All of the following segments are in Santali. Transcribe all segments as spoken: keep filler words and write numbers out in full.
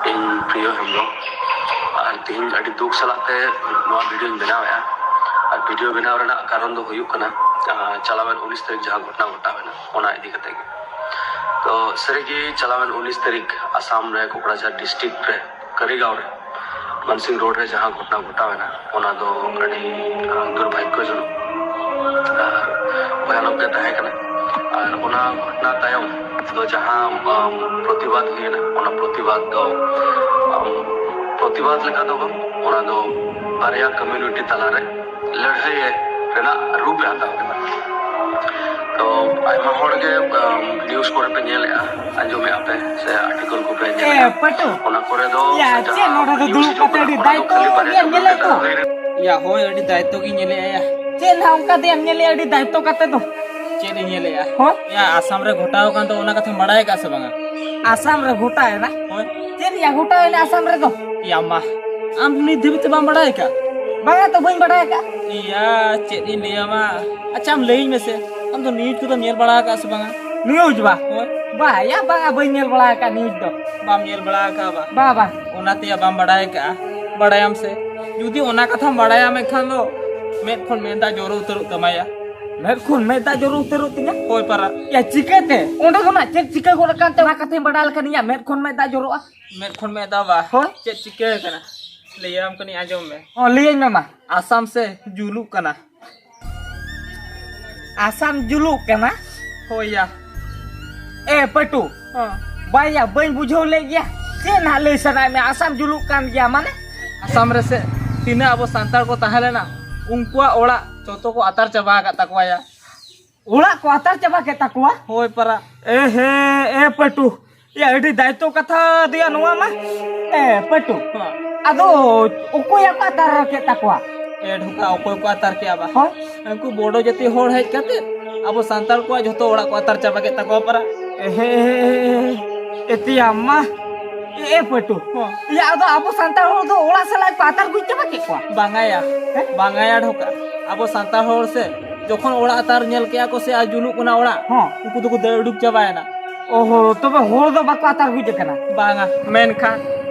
ᱤᱧ ᱯᱨᱤᱭᱚ ᱦᱮᱢᱵᱨᱚᱢ, ᱟᱨ ᱛᱮᱦᱮᱧ ᱟᱹᱰᱤ ᱫᱩᱠ ᱥᱟᱞᱟᱜ ᱛᱮ ᱱᱚᱣᱟ ᱵᱷᱤᱰᱤᱭᱳᱧ ᱵᱮᱱᱟᱣᱮᱫᱼᱟ᱾ ᱟᱨ ᱵᱷᱤᱰᱤᱭᱳ ᱵᱮᱱᱟᱣ ᱨᱮᱱᱟᱜ ᱠᱟᱨᱚᱱ ᱫᱚ ᱦᱩᱭᱩᱜ ᱠᱟᱱᱟ, ᱟᱨ ᱪᱟᱞᱟᱣᱮᱱ ᱩᱱᱤᱥ ᱛᱟᱹᱨᱤᱠᱷ ᱡᱟᱦᱟᱸ ᱜᱷᱚᱴᱚᱱᱟ ᱜᱷᱚᱴᱟᱣᱮᱱᱟ, ᱚᱱᱟ ᱤᱫᱤ ᱠᱟᱛᱮ ᱜᱮ᱾ ᱛᱚ ᱥᱟᱹᱨᱤᱜᱮ ᱪᱟᱞᱟᱣᱮᱱ ᱩᱱᱤᱥ ᱛᱟᱹᱨᱤᱠᱷ ᱟᱥᱟᱢ ᱨᱮ ᱠᱳᱠᱲᱟᱡᱷᱟᱨ ᱰᱤᱥᱴᱨᱤᱠᱴ ᱨᱮ ᱠᱟᱹᱨᱤᱜᱟᱸᱣ ᱨᱮ ᱢᱟᱱᱥᱤᱝ ᱨᱳᱰ ᱨᱮ ᱡᱟᱦᱟᱸ ᱜᱷᱚᱴᱚᱱᱟ ᱜᱷᱚᱴᱟᱣᱮᱱᱟ, ᱚᱱᱟ ᱫᱚ ᱟᱹᱰᱤ, ᱟᱸ, ᱫᱩᱨᱵᱷᱟᱜᱽᱭᱚᱡᱚᱱᱚᱠ ᱟᱨ ᱵᱷᱚᱭᱟᱱᱚᱠ ᱜᱮ ᱛᱟᱦᱮᱸ ᱠᱟᱱᱟ᱾ ᱟᱨ ᱚᱱᱟ ᱜᱷᱚᱴᱚᱱᱟ ᱛᱟᱭᱚᱢ ᱫᱚ ᱡᱟᱦᱟᱸ, ᱟᱸ, ᱯᱨᱚᱛᱤᱵᱟᱫ ᱦᱩᱭᱮᱱᱟ, ᱚᱱᱟ ᱯᱨᱚᱛᱤᱵᱟᱫ ᱫᱚ, ᱟᱸ, ᱯᱨᱚᱛᱤᱵᱟᱫ ᱞᱮᱠᱟ ᱫᱚ ᱵᱟᱝ, ᱚᱱᱟ ᱫᱚ ᱵᱟᱨᱭᱟ ᱠᱚᱢᱤᱭᱩᱱᱤᱴᱤ ᱛᱟᱞᱟᱨᱮ ᱞᱟᱹᱲᱦᱟᱹᱭ ᱨᱮᱱᱟᱜ ᱨᱩᱯ ᱮ ᱦᱟᱛᱟᱣ ᱠᱮᱫᱟ᱾ ᱛᱚ ᱟᱭᱢᱟ ᱦᱚᱲ ᱜᱮ, ᱟᱸ, ᱱᱤᱭᱩᱡᱽ ᱠᱚᱨᱮ ᱯᱮ ᱧᱮᱞᱮᱜᱼᱟ, ᱟᱸᱡᱚᱢᱮᱜᱼᱟ ᱯᱮ, ᱥᱮ ᱟᱨᱴᱤᱠᱚᱞ ᱠᱚᱯᱮ ᱧᱮᱞᱮᱜᱼᱟ᱾ ᱯᱟᱹᱴᱩ᱾ ᱚᱱᱟ ᱠᱚᱨᱮ ᱫᱚ ᱭᱟ, ᱪᱮᱫ ᱡᱟᱦᱟᱸ ᱱᱚᱰᱮ ᱫᱚ ᱱᱤᱭᱩᱡᱽ ᱫᱩᱲᱩᱵ ᱦᱤᱡᱩᱜ ᱠᱟᱛᱮ ᱠᱟᱱᱟ, ᱟᱹᱰᱤ ᱚᱱᱟ ᱫᱚ ᱫᱟᱭᱤᱛᱛᱚ ᱠᱷᱟᱹᱞᱤ ᱵᱟᱨᱭᱟ ᱜᱮᱢ ᱧᱮᱞᱮᱫ ᱠᱚᱢᱤᱭᱩᱱᱤᱴᱤ ᱫᱚ? ᱛᱟᱞᱟ ᱨᱮ᱾ ᱭᱟ, ᱦᱳᱭ, ᱟᱹᱰᱤ ᱫᱟᱭᱤᱛᱛᱚ ᱜᱤᱧ ᱧᱮᱞᱮᱜᱼᱟ ᱭᱟ᱾ ᱪᱮᱫ ᱱᱟᱦᱟᱜ ᱚᱱᱠᱟ ᱫᱚᱭᱟᱢ ᱧᱮᱞᱮᱜᱼᱟ ᱟᱹᱰᱤ ᱫᱟᱭᱤᱛᱛᱚ ᱠᱟᱛᱮ ᱫᱚ? ᱪᱮᱫ ᱤᱧ ᱧᱮᱞᱮᱜᱼᱟ? ᱦᱳᱭ? ᱭᱟ, ᱟᱥᱟᱢ ᱨᱮ ᱜᱷᱚᱴᱟᱣ ᱟᱠᱟᱱ ᱫᱚ ᱚᱱᱟ ᱠᱟᱛᱷᱟᱢ ᱵᱟᱲᱟᱭ ᱟᱠᱟᱫ ᱥᱮ ᱵᱟᱝᱟ? ᱟᱥᱟᱢ ᱨᱮ ᱜᱷᱚᱴᱟᱣᱮᱱᱟ? ᱦᱳᱭ᱾ ᱪᱮᱫ ᱭᱟ ᱜᱷᱚᱴᱟᱣᱮᱱᱟ ᱟᱥᱟᱢ ᱨᱮᱫᱚ? ᱭᱟ ᱢᱟ, ᱟᱢ ᱱᱤᱛ ᱫᱷᱟᱹᱵᱤᱡ ᱛᱮ ᱵᱟᱢ ᱵᱟᱲᱟᱭ ᱟᱠᱟᱫ? ᱵᱟᱝᱟ ᱛᱚ, ᱵᱟᱹᱧ ᱵᱟᱲᱟᱭ ᱟᱠᱟᱫ᱾ ᱭᱟ, ᱪᱮᱫ ᱤᱧ ᱞᱟᱹᱭᱟᱢᱟ? ᱟᱪᱪᱷᱟ, ᱟᱢ ᱞᱟᱹᱭᱟᱹᱧ ᱢᱮᱥᱮ, ᱟᱢ ᱫᱚ ᱱᱤᱭᱩᱡᱽ ᱠᱚᱫᱚᱢ ᱧᱮᱞ ᱵᱟᱲᱟ ᱟᱠᱟᱫ ᱥᱮ ᱵᱟᱝᱟ? ᱱᱤᱭᱩᱡᱽ ᱵᱟ? ᱦᱳᱭ᱾ ᱵᱟ, ᱭᱟ, ᱵᱟᱝᱟ, ᱵᱟᱹᱧ ᱧᱮᱞ ᱵᱟᱲᱟ ᱟᱠᱟᱫ ᱱᱤᱭᱩᱡᱽ ᱫᱚ᱾ ᱵᱟᱢ ᱧᱮᱞ ᱵᱟᱲᱟ ᱟᱠᱟᱫ ᱵᱟ? ᱵᱟ, ᱵᱟ᱾ ᱚᱱᱟᱛᱮ ᱭᱟ ᱵᱟᱢ ᱵᱟᱲᱟᱭ ᱟᱠᱟᱫᱼᱟ, ᱵᱟᱲᱟᱭᱟᱢ ᱥᱮ᱾ ᱡᱩᱫᱤ ᱚᱱᱟ ᱠᱟᱛᱷᱟᱢ ᱵᱟᱲᱟᱭᱟ ᱢᱮᱱᱠᱷᱟᱱ ᱫᱚ ᱢᱮᱫ ᱠᱷᱚᱱ ᱢᱮᱫ ᱫᱟᱜ ᱡᱚᱨᱚ ᱩᱛᱟᱹᱨᱚᱜ ᱛᱟᱢᱟ ᱭᱟ᱾ ᱢᱮᱫ ᱠᱷᱚᱱ ᱢᱮᱫ ᱫᱟᱜ ᱡᱚᱨᱚ ᱩᱛᱟᱹᱨᱚᱜ ᱛᱤᱧᱟ? ᱦᱳᱭ ᱯᱟᱨᱟ᱾ ᱭᱟ, ᱪᱤᱠᱟᱹᱛᱮ? ᱚᱸᱰᱮ ᱠᱷᱚᱱᱟᱜ ᱪᱮᱫ ᱪᱤᱠᱟᱹ ᱜᱚᱫ ᱟᱠᱟᱱ ᱛᱮ ᱚᱱᱟ ᱠᱟᱛᱷᱟᱧ ᱵᱟᱲᱟᱭ ᱞᱮᱠᱷᱟᱱ ᱤᱧᱟᱹᱜ ᱢᱮᱫ ᱠᱷᱚᱱ ᱢᱮᱫ ᱫᱟᱜ ᱡᱚᱨᱚᱜᱼᱟ? ᱢᱮᱫ ᱠᱷᱚᱱ ᱢᱮᱫ ᱫᱟᱜ ᱵᱟ? ᱦᱳᱭ᱾ ᱪᱮᱫ ᱪᱤᱠᱟᱹ ᱟᱠᱟᱱᱟ? ᱞᱟᱹᱭᱟᱢ ᱠᱟᱹᱱᱟᱹᱧ, ᱟᱸᱡᱚᱢ ᱢᱮ᱾ ᱦᱚᱸ, ᱞᱟᱹᱭᱟᱹᱧ ᱢᱮ ᱢᱟ᱾ ᱟᱥᱟᱢ ᱥᱮ ᱡᱩᱞᱩᱜ ᱠᱟᱱᱟ᱾ ᱟᱥᱟᱢ ᱡᱩᱞᱩᱜ ᱠᱟᱱᱟ? ᱦᱳᱭ ᱭᱟ᱾ ᱮ ᱯᱟᱹᱴᱩ, ᱦᱚᱸ᱾ ᱵᱟᱭᱟ, ᱵᱟᱹᱧ ᱵᱩᱡᱷᱟᱹᱣ ᱞᱮᱫ ᱜᱮᱭᱟ᱾ ᱪᱮᱫ ᱱᱟᱦᱟᱜ ᱞᱟᱹᱭ ᱥᱟᱱᱟᱭᱮᱫ ᱢᱮᱭᱟ? ᱟᱥᱟᱢ ᱡᱩᱞᱩᱜ ᱠᱟᱱ ᱜᱮᱭᱟ ᱢᱟᱱᱮ? ᱟᱥᱟᱢ ᱨᱮ ᱥᱮ ᱛᱤᱱᱟᱹᱜ ᱟᱵᱚ ᱥᱟᱱᱛᱟᱲ ᱠᱚ ᱛᱟᱦᱮᱸ ᱞᱮᱱᱟ, ᱩᱱᱠᱩᱣᱟᱜ ᱚᱲᱟᱜ ᱡᱚᱛᱚ ᱠᱚ ᱟᱛᱟᱨ ᱪᱟᱵᱟ ᱟᱠᱟᱫ ᱛᱟᱠᱚᱣᱟ ᱭᱟ᱾ ᱚᱲᱟᱜ ᱠᱚ ᱟᱛᱟᱨ ᱪᱟᱵᱟ ᱠᱮᱫ ᱛᱟᱠᱚᱣᱟ? ᱦᱳᱭ ᱯᱟᱨᱟ᱾ ᱮ ᱦᱮ, ᱮ ᱯᱟᱹᱴᱩ, ᱭᱟ, ᱟᱹᱰᱤ ᱫᱟᱭᱤᱛᱛᱚ ᱠᱟᱛᱷᱟ ᱫᱚᱭᱟ ᱱᱚᱣᱟ ᱢᱟ᱾ ᱮ ᱯᱟᱹᱴᱩ, ᱦᱚᱸ᱾ ᱟᱫᱚ ᱚᱠᱚᱭᱟᱜ ᱠᱚ ᱟᱛᱟᱨ ᱠᱮᱫ ᱛᱟᱠᱚᱣᱟ? ᱮ ᱰᱷᱚᱠᱟ, ᱚᱠᱚᱭ ᱠᱚ ᱟᱛᱟᱨ ᱠᱮᱜᱼᱟ ᱵᱟ? ᱦᱚᱸ? ᱩᱱᱠᱩ ᱵᱚᱰᱚ ᱡᱟᱹᱛᱤ ᱦᱚᱲ ᱦᱮᱡ ᱠᱟᱛᱮ ᱟᱵᱚ ᱥᱟᱱᱛᱟᱲ ᱠᱚᱣᱟᱜ ᱡᱷᱚᱛᱚ ᱚᱲᱟᱜ ᱠᱚ ᱟᱛᱟᱨ ᱪᱟᱵᱟ ᱠᱮᱫ ᱛᱟᱠᱚᱣᱟ ᱯᱟᱨᱟ᱾ ᱮ ᱦᱮ, ᱮᱛᱤᱭᱟ ᱢᱟ᱾ ᱮ, ᱮ ᱯᱟᱹᱴᱩ᱾ ᱦᱚᱸ᱾ ᱭᱟ, ᱟᱫᱚ ᱟᱵᱚ ᱥᱟᱱᱛᱟᱲ ᱦᱚᱲ ᱫᱚ ᱚᱲᱟᱜ ᱥᱟᱞᱟᱜ ᱠᱚ ᱟᱛᱟᱨ ᱜᱩᱡ ᱪᱟᱵᱟ ᱠᱮᱫ ᱠᱚᱣᱟ? ᱵᱟᱝᱟ ᱭᱟ᱾ ᱦᱮᱸ? ᱵᱟᱝᱟ ᱭᱟ ᱰᱷᱚᱠᱟ᱾ ᱟᱵᱚ ᱥᱟᱱᱛᱟᱲ ᱦᱚᱲ ᱥᱮ ᱡᱚᱠᱷᱚᱱ ᱚᱲᱟᱜ ᱟᱛᱟᱨ ᱧᱮᱞ ᱠᱮᱜᱼᱟ ᱠᱚ ᱥᱮ ᱟᱨ ᱡᱩᱞᱩᱜ ᱠᱟᱱᱟ ᱚᱲᱟᱜ, ᱦᱚᱸ᱾ ᱩᱱᱠᱩ ᱫᱚᱠᱚ ᱫᱟᱹᱲ ᱩᱰᱩᱠ ᱪᱟᱵᱟᱭᱮᱱᱟ᱾ ᱚᱦᱚ, ᱛᱚᱵᱮ ᱦᱚᱲ ᱫᱚ ᱵᱟᱠᱚ ᱟᱛᱟᱨ ᱜᱚᱡ ᱟᱠᱟᱱᱟ? ᱵᱟᱝᱟ, ᱢᱮᱱᱠᱷᱟᱱ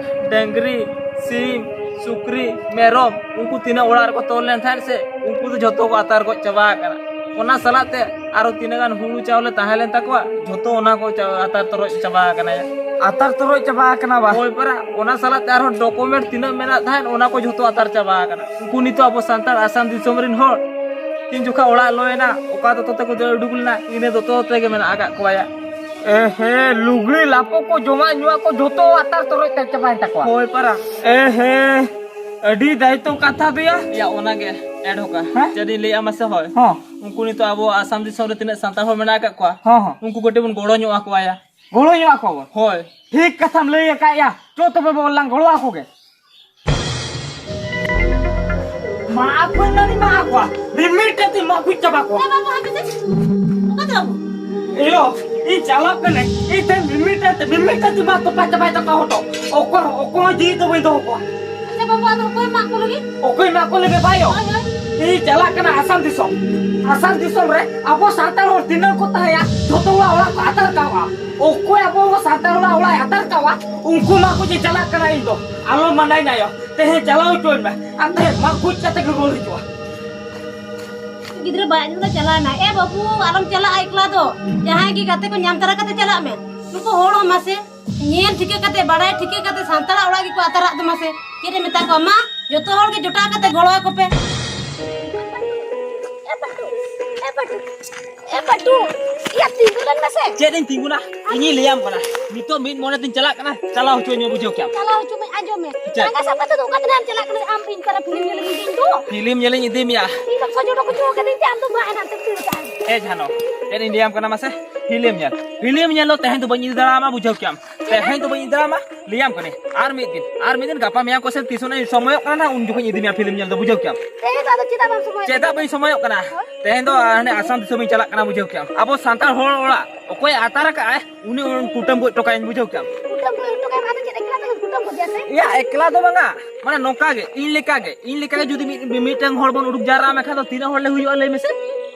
ᱰᱟᱹᱝᱨᱤ, ᱥᱤᱢ, ᱥᱩᱠᱨᱤ, ᱢᱮᱨᱚᱢ, ᱩᱱᱠᱩ ᱛᱤᱱᱟᱹᱜ ᱚᱲᱟᱜ ᱨᱮᱠᱚ ᱛᱚᱞ ᱞᱮᱱ ᱛᱟᱦᱮᱸᱫ ᱥᱮ, ᱩᱱᱠᱩ ᱫᱚ ᱡᱷᱚᱛᱚ ᱠᱚ ᱟᱛᱟᱨ ᱜᱚᱡ ᱪᱟᱵᱟ ᱟᱠᱟᱱᱟ᱾ ᱚᱱᱟ ᱥᱟᱞᱟᱜ ᱛᱮ ᱟᱨᱚ ᱛᱤᱱᱟᱹᱜ ᱜᱟᱱ ᱦᱩᱲᱩ ᱪᱟᱣᱞᱮ ᱛᱟᱦᱮᱸ ᱞᱮᱱ ᱛᱟᱠᱚᱣᱟ, ᱡᱷᱚᱛᱚ ᱚᱱᱟ ᱠᱚ ᱪᱟ-, ᱟᱛᱟᱨ ᱛᱚᱨᱚᱡ ᱪᱟᱵᱟ ᱟᱠᱟᱱᱟ ᱭᱟ᱾ ᱟᱛᱟᱨ ᱛᱚᱨᱚᱡ ᱪᱟᱵᱟ ᱟᱠᱟᱱᱟ ᱵᱟ? ᱦᱳᱭ ᱯᱟᱨᱟ, ᱚᱱᱟ ᱥᱟᱞᱟᱜ ᱛᱮ ᱟᱨᱦᱚᱸ ᱰᱚᱠᱩᱢᱮᱱᱴ ᱛᱤᱱᱟᱹᱜ ᱢᱮᱱᱟᱜ ᱛᱟᱦᱮᱸᱫ, ᱚᱱᱟ ᱠᱚ ᱡᱷᱚᱛᱚ ᱟᱛᱟᱨ ᱪᱟᱵᱟ ᱟᱠᱟᱱᱟ᱾ ᱩᱱᱠᱩ ᱱᱤᱛᱚᱜ ᱟᱵᱚ ᱥᱟᱱᱛᱟᱲ ᱟᱥᱟᱢ ᱫᱤᱥᱚᱢ ᱨᱮᱱ ᱦᱚᱲ ᱛᱤᱱ ᱡᱚᱠᱷᱟ ᱚᱲᱟᱜ ᱞᱚᱭᱮᱱᱟ, ᱚᱠᱟ ᱫᱚᱛᱚ ᱛᱮᱠᱚ ᱫᱟᱹᱲ ᱩᱰᱩᱠ ᱞᱮᱱᱟ, ᱤᱱᱟᱹ ᱫᱚᱛᱚ ᱛᱮᱜᱮ ᱢᱮᱱᱟᱜ ᱟᱠᱟᱫ ᱠᱚᱣᱟ ᱭᱟ᱾ ᱮ ᱦᱮᱸ, ᱞᱩᱜᱽᱲᱤ ᱞᱟᱯᱚ ᱠᱚ, ᱡᱚᱢᱟᱜ ᱧᱩᱣᱟᱜ ᱠᱚ ᱡᱷᱚᱛᱚ ᱟᱛᱟᱨ ᱛᱚᱨᱚᱡ ᱛᱮ ᱪᱟᱵᱟᱭᱮᱱ ᱛᱟᱠᱚᱣᱟ᱾ ᱦᱳᱭ ᱯᱟᱨᱟ᱾ ᱮ ᱦᱮᱸ, ᱟᱹᱰᱤ ᱫᱟᱭᱤᱛᱛᱚ ᱠᱟᱛᱷᱟ ᱫᱚᱭᱟ᱾ ᱭᱟ, ᱚᱱᱟᱜᱮ ᱮᱰ ᱦᱚᱠᱟ᱾ ᱦᱮᱸ? ᱪᱮᱫ ᱤᱧ ᱞᱟᱹᱭᱟ ᱢᱟᱥᱮ? ᱦᱳᱭ᱾ ᱦᱚᱸ᱾ ᱩᱱᱠᱩ ᱱᱤᱛᱚᱜ ᱟᱵᱚ ᱟᱥᱟᱢ ᱫᱤᱥᱚᱢ ᱨᱮ ᱛᱤᱱᱟᱹᱜ ᱥᱟᱱᱛᱟᱲ ᱦᱚᱲ ᱢᱮᱱᱟᱜ ᱟᱠᱟᱫ ᱠᱚᱣᱟ, ᱦᱚᱸ, ᱦᱚᱸ᱾ ᱩᱱᱠᱩ ᱠᱟᱹᱴᱤᱡ ᱵᱚᱱ ᱜᱚᱲᱚ ᱧᱚᱜ ᱟᱠᱚᱣᱟ ᱭᱟ᱾ ᱜᱚᱲᱚ ᱧᱚᱜ ᱟᱠᱚᱣᱟ ᱵᱚᱱ? ᱦᱳᱭ᱾ ᱴᱷᱤᱠ ᱠᱟᱛᱷᱟᱢ ᱞᱟᱹᱭ ᱟᱠᱟᱫ ᱭᱟ᱾ ᱪᱚ ᱛᱚᱵᱮ ᱵᱚᱱ ᱞᱟᱝ ᱜᱚᱲᱚ ᱟᱠᱚ ᱜᱮ᱾ ᱢᱟ ᱟᱠᱚ ᱱᱟᱹᱱᱤ ᱢᱟ ᱟᱠᱚ᱾ ᱢᱤᱢᱤᱫ ᱴᱟᱝ ᱛᱮ ᱢᱟ ᱠᱚ ᱪᱟᱵᱟ ᱠᱚ᱾ ᱮ ᱵᱟᱹᱵᱩ, ᱦᱟᱯᱮ ᱥᱮ᱾ ᱚᱠᱟ ᱛᱮ ᱵᱟᱹᱵᱩ? ᱮᱭᱳ, ᱤᱧ ᱪᱟᱞᱟᱜ ᱠᱟᱹᱱᱟᱹᱧ᱾ ᱤᱧ ᱛᱮ ᱢᱤᱢᱤᱫ ᱴᱟᱝ ᱛᱮ, ᱢᱤᱢᱤᱫ ᱴᱟᱝ ᱛᱮ ᱢᱟ ᱛᱚᱯᱟ ᱪᱟᱵᱟᱭ ᱛᱟᱠᱚᱣᱟ ᱦᱚᱴᱚᱜ᱾ ᱚᱠᱚᱭ, ᱚᱠᱚᱭ ᱦᱚᱸ ᱡᱤᱣᱤ ᱫᱚ ᱵᱟᱹᱧ ᱫᱚᱦᱚ ᱠᱚᱣᱟ᱾ ᱟᱪᱪᱷᱟ ᱵᱟᱹᱵᱩ, ᱟᱫᱚ ᱚᱠᱚᱭ ᱢᱟᱜ ᱠᱚ ᱞᱟᱹᱜᱤᱫ? ᱚᱠᱚᱭ ᱢᱟᱜ ᱠᱚ ᱞᱟᱹᱜᱤᱫ ᱵᱟᱭᱳ? ᱦᱳᱭ, ᱦᱳᱭ᱾ ᱤᱧ ᱪᱟᱞᱟᱜ ᱠᱟᱱᱟ ᱟᱥᱟᱢ ᱫᱤᱥᱚᱢ᱾ ᱟᱥᱟᱢ ᱫᱤᱥᱚᱢ ᱨᱮ ᱟᱵᱚ ᱥᱟᱱᱛᱟᱲ ᱦᱚᱲ ᱛᱤᱱᱟᱹᱜ ᱠᱚ ᱛᱟᱦᱮᱸᱭᱟ, ᱡᱷᱚᱛᱚ ᱦᱚᱲᱟᱜ ᱚᱲᱟᱜ ᱠᱚ ᱟᱛᱟᱨ ᱠᱟᱣᱟ᱾ ᱚᱠᱚᱭ ᱟᱵᱚ ᱥᱟᱱᱛᱟᱲ ᱦᱚᱲᱟᱜ ᱚᱲᱟᱜ ᱮ ᱟᱛᱟᱨ ᱠᱟᱣᱟ, ᱩᱱᱠᱩ ᱢᱟ ᱠᱚ ᱡᱮ ᱪᱟᱞᱟᱜ ᱠᱟᱱᱟ᱾ ᱤᱧ ᱫᱚ ᱟᱞᱚ ᱢᱟᱱᱟᱭ ᱱᱟᱭᱚ, ᱛᱮᱦᱮᱧ ᱪᱟᱞᱟᱣ ᱦᱚᱪᱚᱧ ᱢᱮ, ᱟᱨ ᱛᱮᱦᱮᱧ ᱢᱟ ᱠᱷᱩᱡ ᱠᱟᱛᱮ ᱜᱮ ᱨᱩᱣᱟᱹᱲ ᱦᱤᱡᱩᱜᱼᱟ᱾ ᱜᱤᱫᱽᱨᱟᱹ ᱵᱟᱭ ᱟᱸᱡᱚᱢ ᱫᱟ, ᱪᱟᱞᱟᱣ ᱮᱱᱟ᱾ ᱮ ᱵᱟᱹᱵᱩ, ᱟᱞᱚᱢ ᱪᱟᱞᱟᱜᱼᱟ ᱮᱠᱞᱟ ᱫᱚ, ᱡᱟᱦᱟᱸᱭ ᱜᱮ ᱜᱟᱛᱮ ᱠᱚ ᱧᱟᱢ ᱛᱟᱨᱟ ᱠᱟᱛᱮ ᱪᱟᱞᱟᱜ ᱢᱮ᱾ ᱱᱩᱠᱩ ᱦᱚᱲ ᱦᱚᱸ ᱢᱟᱥᱮ ᱧᱮᱞ ᱴᱷᱤᱠᱟᱹ ᱠᱟᱛᱮ, ᱵᱟᱲᱟᱭ ᱴᱷᱤᱠᱟᱹ ᱠᱟᱛᱮ ᱥᱟᱱᱛᱟᱲᱟᱜ ᱚᱲᱟᱜ ᱜᱮᱠᱚ ᱟᱛᱟᱨᱟᱜ ᱫᱚ ᱢᱟᱥᱮ᱾ ᱪᱮᱫ ᱮ ᱢᱮᱛᱟ ᱠᱚᱣᱟ? ᱢᱟ, ᱡᱚᱛᱚ ᱦᱚᱲ ᱜᱮ ᱡᱚᱴᱟᱣ ᱠᱟᱛᱮ ᱜᱚᱲᱚ ᱟᱠᱚ ᱯᱮ᱾ ᱮ ᱯᱟᱴᱩ, ᱮ ᱯᱟᱴᱩ, ᱮ ᱯᱟᱴᱩ, ᱤᱭᱟᱹ ᱛᱤᱸᱜᱩ ᱞᱮᱱ ᱢᱮᱥᱮ᱾ ᱪᱮᱫ ᱤᱧ ᱛᱤᱸᱜᱩᱱᱟ? ᱤᱧᱤᱧ ᱞᱟᱹᱭᱟᱢ ᱠᱟᱱᱟ, ᱱᱤᱛᱚᱜ ᱢᱤᱫ ᱢᱚᱱᱮ ᱛᱤᱧ ᱪᱟᱞᱟᱜ ᱠᱟᱱᱟ, ᱪᱟᱞᱟᱣ ᱦᱚᱪᱚᱧ ᱢᱮ, ᱵᱩᱡᱷᱟᱹᱣ ᱠᱮᱭᱟᱢ᱾ ᱪᱟᱞᱟᱣ ᱦᱚᱪᱚ ᱢᱮ, ᱟᱸᱡᱚᱢ ᱢᱮ᱾ ᱪᱮᱫ? ᱞᱟᱸᱜᱟ ᱥᱟᱵ ᱠᱟᱛᱮ ᱫᱚ ᱚᱠᱟ ᱛᱮ ᱱᱟᱦᱟᱜ ᱮᱢ ᱪᱟᱞᱟᱜ ᱠᱟᱱᱟ? ᱟᱢ ᱤᱧ ᱯᱟᱨᱟ ᱯᱷᱤᱞᱢ ᱧᱮᱞ ᱤᱧ ᱤᱫᱤ ᱢᱮᱭᱟ᱾ ᱯᱷᱤᱞᱢ ᱧᱮᱞ ᱤᱧ ᱤᱫᱤ ᱢᱮᱭᱟ᱾ ᱤᱧ ᱫᱚ ᱥᱚᱡᱚ ᱦᱚᱪᱚ ᱠᱟᱹᱫᱤᱧ ᱛᱮ ᱟᱢ ᱫᱚ ᱵᱟᱝ ᱮᱱᱟᱢ ᱛᱮᱢ ᱫᱟᱹᱲ ᱠᱟᱜᱼᱟ᱾ ᱮ ᱡᱷᱟᱱᱚ, ᱪᱮᱫ ᱤᱧ ᱞᱟᱹᱭᱟᱢ ᱠᱟᱱᱟ ᱢᱟᱥᱮ? ᱯᱷᱤᱞᱢ ᱧᱮᱞ, ᱯᱷᱤᱞᱢ ᱧᱮᱞ ᱫᱚ ᱛᱮᱦᱮᱧ ᱫᱚ ᱵᱟᱹᱧ ᱤᱫᱤ ᱫᱟᱲᱮᱭᱟᱢᱟ, ᱵᱩᱡᱷᱟᱹᱣ ᱠᱮᱭᱟᱢ᱾ ᱛᱮᱦᱮᱧ ᱫᱚ ᱵᱟᱹᱧ ᱤᱫᱤ ᱫᱟᱲᱮᱭᱟᱢᱟ, ᱞᱟᱹᱭᱟᱢ ᱠᱟᱹᱱᱟᱹᱧ᱾ ᱟᱨ ᱢᱤᱫ ᱫᱤᱱ, ᱟᱨ ᱢᱤᱫ ᱫᱤᱱ, ᱜᱟᱯᱟ ᱢᱮᱭᱟᱝ ᱠᱚ ᱥᱮᱫ ᱛᱤᱥ ᱦᱚᱸ ᱥᱚᱢᱚᱭᱚᱜ ᱠᱟᱱᱟ ᱱᱟᱦᱟᱜ, ᱩᱱ ᱡᱚᱠᱷᱚᱱ ᱤᱫᱤ ᱢᱮᱭᱟ ᱯᱷᱤᱞᱢ ᱧᱮᱞ ᱫᱚ, ᱵᱩᱡᱷᱟᱹᱣ ᱠᱮᱭᱟᱢ᱾ ᱛᱮᱦᱮᱧ ᱫᱚ ᱟᱫᱚ ᱪᱮᱫᱟᱜ ᱵᱟᱢ ᱥᱚᱢᱚᱭᱚᱜ ᱠᱟᱱᱟ? ᱪᱮᱫᱟᱜ ᱵᱟᱹᱧ ᱥᱚᱢᱚᱭᱚᱜ ᱠᱟᱱᱟ? ᱦᱳᱭ᱾ ᱛᱮᱦᱮᱧ ᱫᱚ, ᱟ, ᱦᱟᱱᱮ ᱟᱥᱟᱢ ᱫᱤᱥᱚᱢ ᱤᱧ ᱪᱟᱞᱟᱜ ᱠᱟᱱᱟ, ᱵᱩᱡᱷᱟᱹᱣ ᱠᱮᱭᱟᱢ᱾ ᱟᱵᱚ ᱥᱟᱱᱛᱟᱲ ᱦᱚᱲ ᱚᱲᱟᱜ ᱚᱠᱚᱭᱮ ᱟᱛᱟᱨ ᱟᱠᱟᱫ ᱟᱭ, ᱩᱱᱤ ᱠᱩᱴᱟᱹᱢ ᱜᱚᱡ ᱦᱚᱴᱚ ᱠᱟᱭᱟᱹᱧ, ᱵᱩᱡᱷᱟᱹᱣ ᱠᱮᱭᱟᱢ᱾ ᱠᱩᱴᱟᱹᱢ ᱜᱚᱡ ᱦᱚᱴᱚ ᱠᱟᱭᱟᱢ, ᱟᱫᱚ ᱪᱮᱫ ᱮᱠᱞᱟ ᱛᱮᱜᱮᱢ ᱠᱩᱴᱟᱹᱢ ᱜᱚᱡᱮᱭᱟ ᱥᱮ? ᱮᱭᱟ, ᱮᱠᱞᱟ ᱫᱚ ᱵᱟᱝᱟ, ᱢᱟᱱᱮ ᱱᱚᱝᱠᱟ ᱜᱮ, ᱤᱧ ᱞᱮᱠᱟ ᱜᱮ, ᱤᱧ ᱞᱮᱠᱟ ᱜᱮ ᱡᱩᱫᱤ ᱢᱤᱫ, ᱢᱤᱫᱴᱟᱝ ᱦᱚᱲ ᱵᱚᱱ ᱩᱰᱩᱠ ᱡᱟᱣᱨᱟᱜᱼᱟ, ᱢᱮᱱᱠᱷᱟᱱ ᱫᱚ ᱛᱤᱱᱟᱹᱜ ᱦᱚᱲ ᱞᱮ ᱦᱩᱭᱩᱜᱼᱟ, ᱞᱟᱹᱭ ᱢᱮᱥᱮ?